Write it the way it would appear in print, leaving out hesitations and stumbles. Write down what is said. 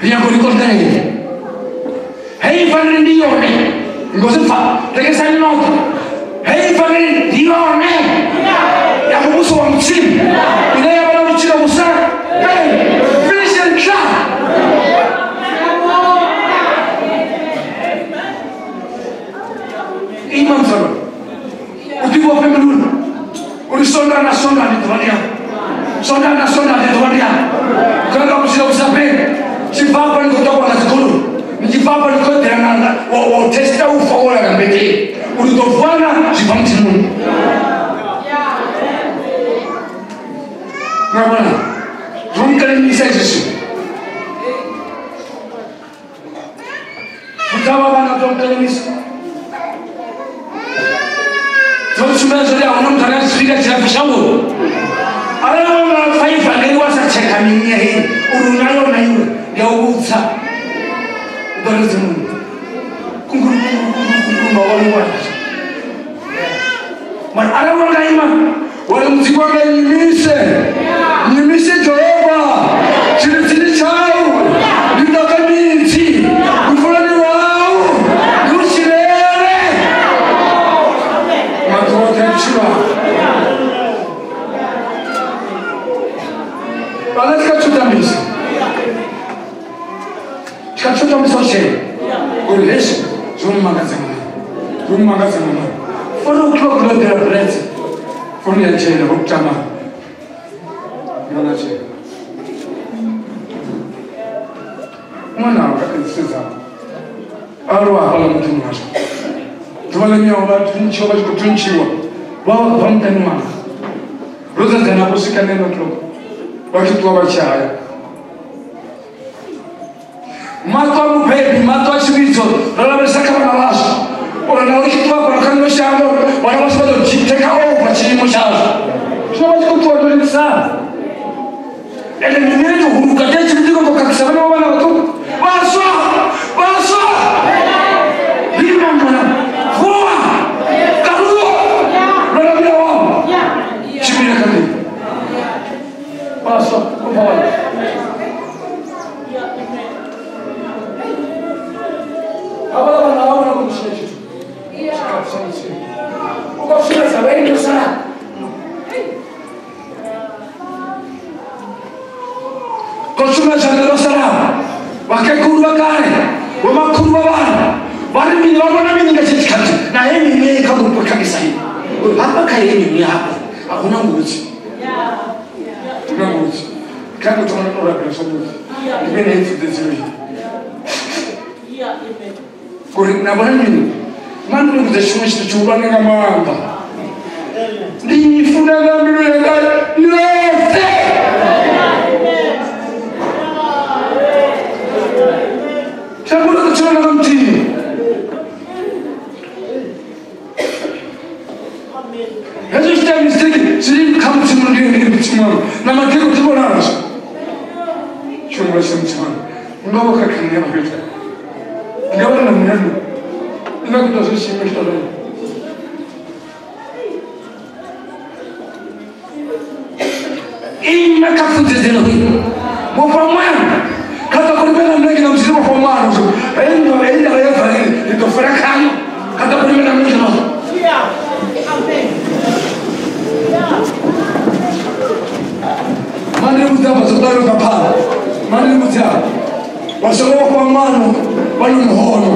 Ri nyago ri konḓelele. Heyi faneli ndi yone. Ngo zwi pfa, thetshelesani noṱhe. Heyi faneli ndi yone ya muvhuso wa Mudzimu ine ya vha na vhutshilo vhu sa fheli. Finish and clap. Ima mzalwane. U ḓivha fhembiluni uri Sondaha na Sondaha ndi ḓuvha ḽiawe. Sondaha na Sondaha ndi ḓuvha ḽiawe. Kha vhutshilo vhu sa fheli. Tshi bva hafha ni khou ṱoka nga dzigoloi. Ni tshi bva hafha ni khou eḓela na wa testa u fa wo lala mbeteni. Uri u ḓo vuwa na zwi bva Mudzimuni. Nga vhona zwo nkalimisa izwi zwithu. Vhudza vha vhana zwo nkalimisa. Zwo sumbedza uri a huna muthu ane a zwi swika tshilapfu shangoni. Arali wa nga pfa ivangeli wa sa tshekha mini heyi uri u nayo na iwe ndi a u vhudza u ḓo redza muṅwe. Kunguru kunguru kunguru kunguru mavhone wa. Mara arali wa nga ima wa ri Mudzimu wanga nyimise. Nyimise Jehova. Tshilidzini tshau ndi ṱoka midzi. Lufunoni lwau ndi u tshilele. Maḓuvha oṱhe a vhutshilo hau. Vhana tshi kha tsho tambisa. Tshi kha tsho tambisa u tshela. Uri hezwi zwo mmangadza nga maanḓa. Zwo mmangadza nga maanḓa. 4 o'clock ndo ḓela bretse. Founu ya dzhena vho kutama. Mwana dzhena. Ṅwana wanga kha dzi sedza. Aluwa hafhaḽa muḓini washu. Ḓuvha ḽa nyawo vha thuntshiwa vha tshi khou thuntshiwa. Vha bva muṱani wanga. Ro dzadzana hafho swika 9 o'clock. Vha tshi ṱuwa vha tshi haya. Maṱo a mubebi, maṱo a tshivhidzo, ro lavhelesa kha vhana vhashu. Uri na uri tshi ṱuwa fhano kha ḽino shango, vhana vhashu vha ḓo take over tshiimo tshazwo. Zwino vha tshi khou ṱuwa ndo lindisana. Ende ndi mini huluka ke tshivhidzo ḓo khakhisa vhana vha vhana vhaṱuku. Vhaswa! Vhaswa! Ima mwana! Vuwa! Karuwa! Lwela muya wau! Tshimbila kha nḓila. Vhaswa, u bva vhana. Havhaḽa vhana vha vhona khou tshina tshithu. Tshikhathi tsha mutshino. U khou sumbedza vha ino sala. Khou sumbedza nḓila yo salaho. Vhakegulu vha kale, vhomakhulu vha vhana vha ri mini, vha vhona mini nga tshetsho tshikhathi na heyi miṅwe kha vhupo kha isa uri hafha kha heyi miṅwe hafha a huna ngudzi. Huna ngudzi. Kha ndo thoma ndo rabela zwavhuḓi. Ndi vhe na heyi pfudedzelo iyi. Uri na vhona mini? Mani ndi vhudza tshiṅwe tshithu tshihulwane nga maanḓa. Ndi funa nga mbilu yanga yoṱhe. Shango ḽo tshila nga muthihi. Hezwi zwi ita mistake zwi kha Mudzimu ndi ndi Mudzimu wanga. Na madiko thi vhonazwo. Tshiṅwe tsha Mudzimu wanga. Nga vho khakha nṋe vha fhedza. Nga vha na mulandu. Ndi nga ita zwo tshiimo tshi ṱoḓea. Ima kha pfunzedzelo iyi. Mufha mwana. Kha ḓo kulumela mlenge na mudzimu mufha mwana. Heyi ndo heyi ndavha ya valeli ndi ḓo fela khayo. Kha ḓo kulumela mlenge na. Mani vhudza vha zwo ṱaluka phanḓa. Mani vhudza vha songo vhofha mwana vha no muhono.